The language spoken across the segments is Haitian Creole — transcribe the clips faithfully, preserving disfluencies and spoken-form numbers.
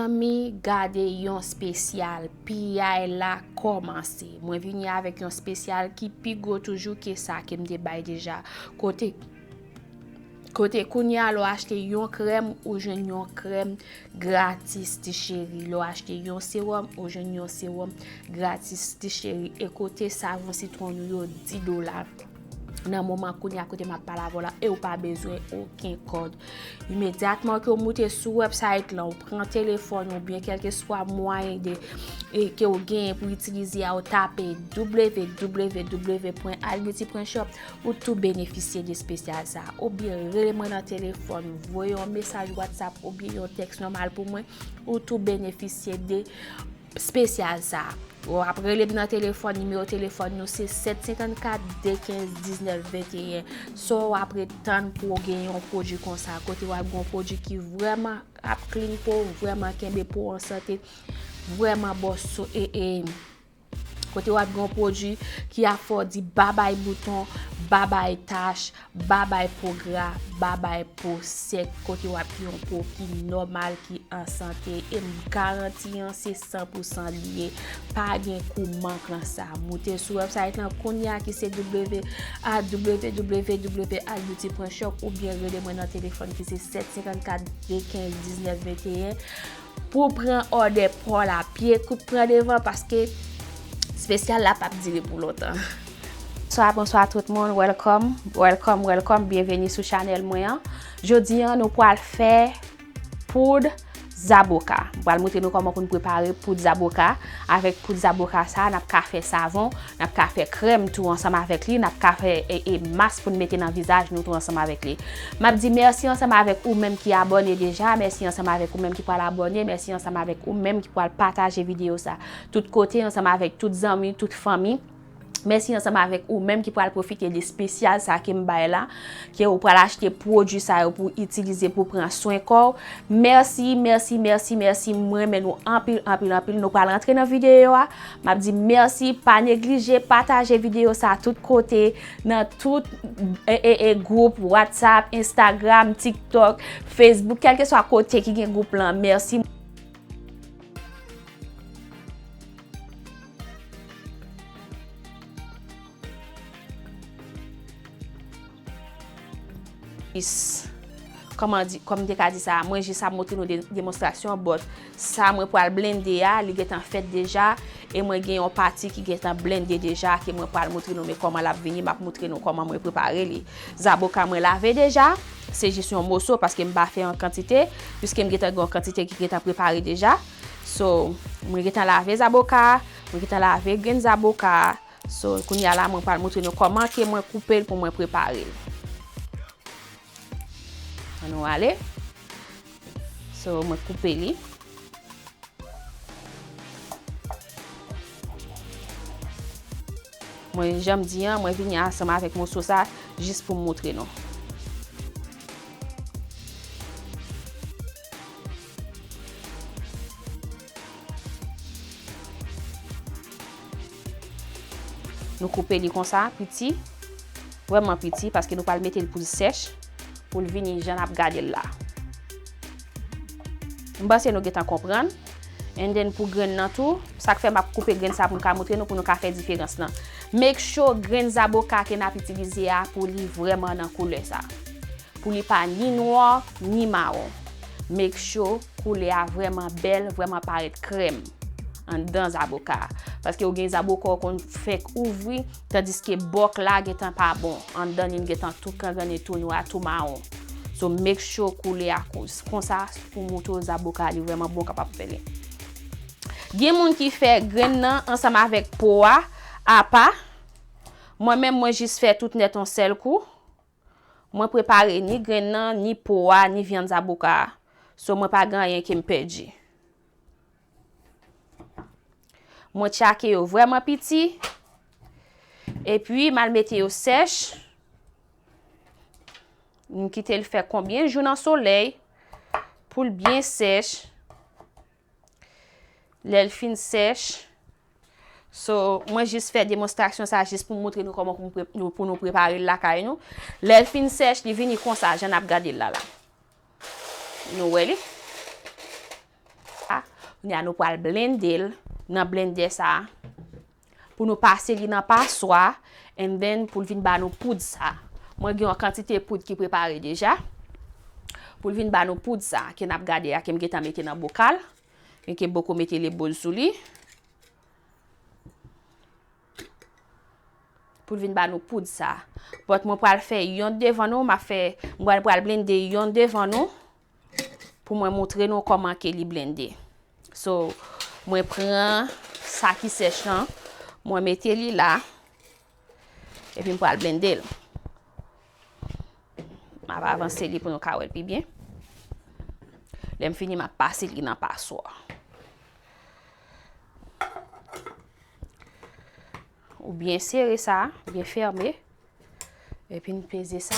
Mezanmi, gade yon spesyal, piyay la kòmanse. Mwen vini avèk yon spesyal ki pi gwo toujou ke sa ke m te bay deja. Kote, kote kounye a, lè w achte yon krèm, ou jwenn yon krèm gratis, ti cheri. Lè w achte yon sewòm, ou jwenn yon sewòm gratis, ti cheri. E kote savon sitwon nou yo, dis dola. Nan moman kounye a kote m ap pale avè w la, e w pa bezwen okenn kòd. Imedyatman ke w moute sou website lan, ou pran telefòn ou byen kèlkeswa mwayen de, e, ke w genyen pou itilize a, ou tape w w w pwen albeauty pwen shop, ou tou benefisye de espesyal sa. Oubyen rele mwen nan telefòn, voye yon mesaj WhatsApp oubyen yon tèks nòmal pou mwen, ou tou benefisye de espesyal sa. W ap rele m nan telefòn, nimewo telefòn nou se sèt senkannkat de kenz diznèf venteyen. Sa w ap ret tann pou w gen yon pwodui konsa, kote w ap gen yon pwodui ki vrèman ap clean po, vrèman kenbe po an sante, vrèman ba w so-, e, e, kote w ap gen yon pwodui ki ap fè w di babay bouton, babay tach, babay po gra, babay po sèk, kote w ap gen yon po ki nòmal, ki an sante, e m garanti an se san pou san li ye. Pa gen kou mank lan sa. Moute sou website lan kounye a ki se w w w pwen albeauty pwen shop oubyen rele mwen nan telefòn ki se sèt senkannkat de kenz diznèf venteyen pou pran òdè pa w la pye kout pran devan paske espesyal la p ap dire pou lontan. Bonswa, bonswa tout moun. Welcome, welcome, welcome. Byenveni sou chanèl mwen an. Jodi an, nou pral fè poud zaboka. M pral montre nou kòman pou n prepare poud zaboka. Avèk poud zaboka sa, n ap ka fè savon, n ap ka fè krèm tou ansanm avèk li, n ap ka fè, e, e, mas pou n mete nan vizaj nou tou ansanm avèk li. M ap di mèsi ansanm avèk ou menm ki abòne deja, mèsi ansanm avèk ou menm ki pral abòne, mèsi ansanm avèk ou menm ki pral pataje videyo sa tout kote ansanm avèk tout zanmi, tout fanmi. Mèsi ansanm avèk ou menm ki pral pwofite de espesyal sa ke m bay la, ke ou pral achte pwodui sa yo pou itilize pou pran swen kò w. Mèsi, mèsi, mèsi, mèsi. Mwen renmen nou anpil, anpil, anpil. Nou pral rantre nan videyo a. M ap di mèsi. Pa neglije pataje videyo sa tout kote, nan tout, e, e, e, gwoup WhatsApp, Instagram, TikTok, Facebook, kèlkeswa kote ki gen gwoup lan. Mèsi. Jis, kòman di, kòm m te ka di sa, mwen jis ap montre nou de, demonstrasyon, but sa mwen pral blende a, li gentan fèt deja, e mwen gen yon pati ki gentan blende deja, ke mwen pral montre nou, men kòman l ap vini, m ap montre nou kòman mwen prepare li. Zaboka mwen lave deja, se jis yon moso, paske m pa fè an kantite, piske m gentan gen yon kantite ki gentan prepare deja. So, mwen gentan lave zaboka, mwen gentan lave grenn zaboka. So, kounye a la, mwen pral montre nou kòman ke mwen koupe l pou mwen prepare l. Ann nou ale. So, mwen koupe li. Mwen, jan m di an, mwen vini ansanm avèk moso sa, jis pou m montre nou. Nou koupe li konsa, piti. Vrèman piti, paske nou pral mete l pou l sèch, pou l vini jan n ap gade l la. M panse nou gentan konprann. And then pou grenn nan tou, sa k fè m ap koupe grenn sa pou m ka montre nou, pou nou ka fè diferans lan. Make sure grenn zaboka ke n ap itilize a pou li vrèman nan koulè sa. Pou li pa ni nwa, ni mawon. Make sure koulè a vrèman bèl, vrèman parèt krèm anndan zaboka a. Paske ou gen zaboka ou konn fèk ouvri, tandiske bòk la gentan pa bon. Anndan li gentan tou kangannen, tou nwa, tou mawon. So, make sure koulè a kou-, konsa pou montre w zaboka li vrèman bon, kapab fè li. Gen moun ki fè grenn nan ansanm avèk po a, apa. Mwen menm, mwen jis fè tout nèt yon sèl kou. Mwen prepare ni grenn nan, ni po a, ni vyann zaboka a. So, mwen pa gen anyen ke m pèdi. Mwen tchake yo vrèman piti. Epi, m al mete yo sèch. M kite l fè konbyen jou nan solèy pou l byen sèch. Lè l fin sèch, so, mwen jis fè demonstrasyon sa jis pou m montre nou kòman pou, m pre-, nou, pou nou prepare l lakay nou. Lè l fin sèch, li vini konsa, jan n ap gade l la la. Nou wè li? A, Kounye a nou pral blende l nan blendè sa a. Pou nou pase li nan paswa, and then pou l vin ba nou poud sa. Mwen gen yon kantite poud ki prepare deja. Pou l vin ba nou poud sa, ke n ap gade a, ke m gentan mete nan bokal. Enke boko mete lebol sou li. Pou l vin ba nou poud sa. But mwen pral fè yonn devan nou, m ap fè, mwen pral blende yonn devan nou. Pou mwen moutre nou kòman ke li blende. So, mwen pran sa ki sèch lan, mwen mete li la, epi m pral blende l. M ap avanse li pou nou ka wè l pi byen. Lè m fini, m ap pase li nan paswa. Ou byen sere sa, byen fèmen. Epi n peze sa.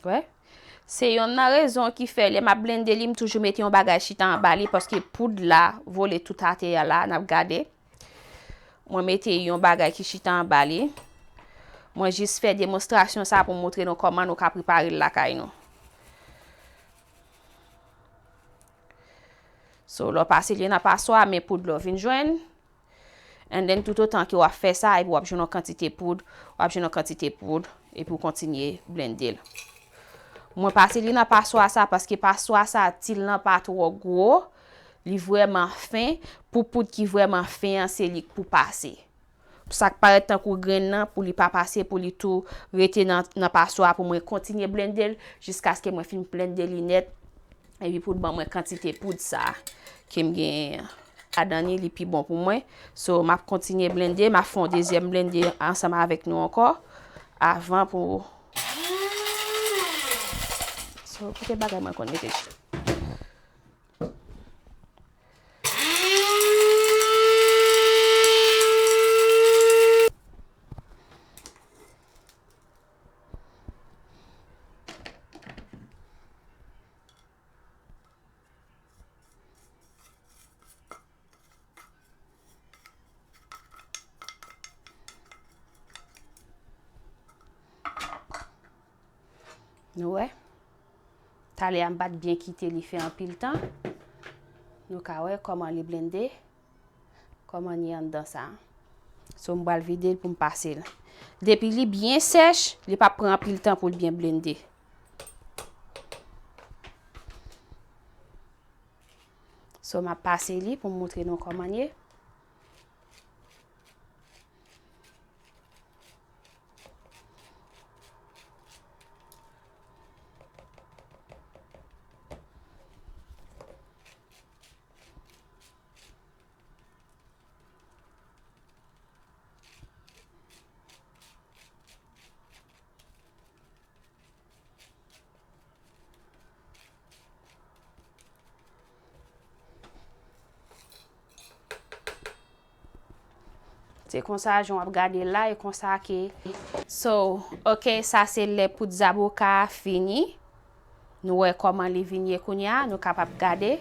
Wè. Se yonn nan rezon ki fè lè m ap blende li, m toujou mete yon bagay chita anba li, paske poud la vole tout atè a la, n ap gade. Mwen mete yon bagay ki chita anba li. Mwen jis fè demonstrasyon sa pou m moutre nou kòman nou ka prepare l lakay nou. So, lè w pase li nan paswa, men poud la w vin jwenn. And then, toutotan ke w ap fè sa, epi w ap jwenn yon kantite poud, w ap jwenn yon kantite poud, epi w kontinye blende l. Mwen pase li nan paswa sa, paske paswa sa, ti l lan pa twò gwo, li vrèman fen. Pou poud ki vrèman fen an, se li k pou pase. Sa k parèt tankou grenn nan, pou li pa pase, pou li tou rete nan, nan paswa, pou mwen kontinye blende l, jiskaske mwen fin blende li nèt. Epi pou l ban mwen kantite poud sa ke m gen ladan li, li pi bon pou mwen. So, m ap kontinye blende, m ap fè yon dezyèm blende ansanm avèk nou ankò, avan pou, so, kote bagay mwen konn mete. Nou wè? Talè a m pa t byen kite li fè anpil tan. Nou ka wè kòman li blende. Kòman li anndan sa. So, m pral vide l pou m pase l. Depi li byen sèch, li p ap pran anpil tan pou l byen blende. So, m ap pase li pou m moutre nou kòman l ye. Se konsa, jan w ap gade la, e konsa ke. So, ok, sa se lè poud zaboka a fini. Nou wè kòman li vin ye kounye a, nou kapab gade.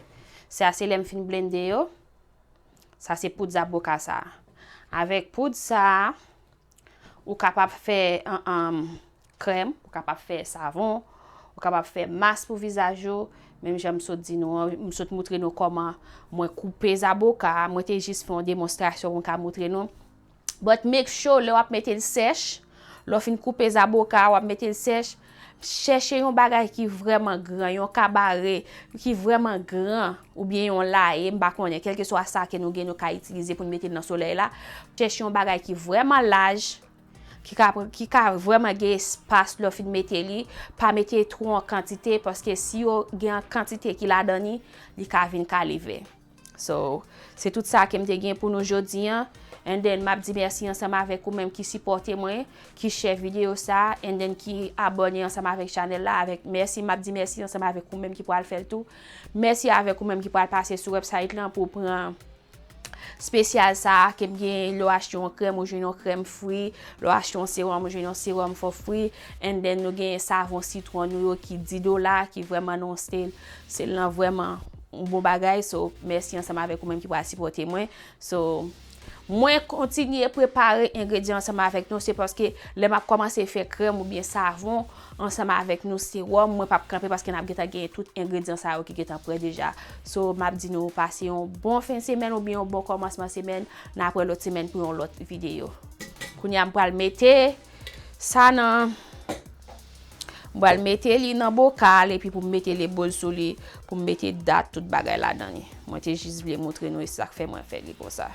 Sa se lè m fin blende yo. Sa se poud zaboka sa. Avèk poud sa, ou kapab fè, an, an, krèm, ou kapab fè savon, ou kapab fè mas pou vizaj ou. Menm jan m sot di nou an, m sot moutre nou kòman mwen koupe zaboka a. Mwen te jis fè yon demonstrasyon pou m ka moutre nou. But make sure lè w ap mete l sèch, lè w fin koupe zaboka a, w ap mete l sèch, chèche yon bagay ki vrèman gran, yon kabare ki vrèman gran, oubyen yon laye, m pa konnen, kèlkeswa sa ke nou gen, nou ka itilize pou n mete l nan solèy la. Chèche yon bagay ki vrèman laj, ki ka, ki ka vrèman gen espas lè w fin mete li. Pa mete twò an kantite, paske si yo gen an kantite ki ladan li, li ka vin kalivè. So, se tout sa ke m te gen pou nou jodi an. And then, m ap di mèsi ansanm avèk ou menm ki sipòte mwen, ki share videyo sa, and then ki abòne ansanm avèk chanèl la. Avèk mèsi, m ap di mèsi ansanm avèk ou menm ki pral fè l tou. Mèsi avèk ou menm ki pral pase sou website lan pou pran spesyal sa ke m gen. Lè w achte yon krèm, ou jwenn yon krèm free. Lè w achte yon sewòm, ou jwenn yon sewòm for free. And then, nou gen savon sitwon nou yo ki dis dola, ki vrèman nan yon sale. Sale lan vrèman yon bon bagay. So, mèsi ansanm avèk ou menm ki pral sipòte mwen. So, Mwen kontinye prepare engredyan ansanm avèk nou, se paske lè m ap kòmanse fè krèm oubyen savon ansanm avèk nou, sewòm, mwen p ap kanpe paske n ap gentan genyen tout engredyan sa yo ki gentan prè deja. So, m ap di nou pase yon bon fen semèn oubyen yon bon kòmansman semèn, n ap wè lòt semèn pou yon lòt videyo. Kounye a m pral mete sa nan, m pral mete li nan bokal epi pou m mete lebòl sou li, pou m mete dat tout bagay ladan li. Mwen te jis vle montre nou e sa k fè mwen fè li konsa.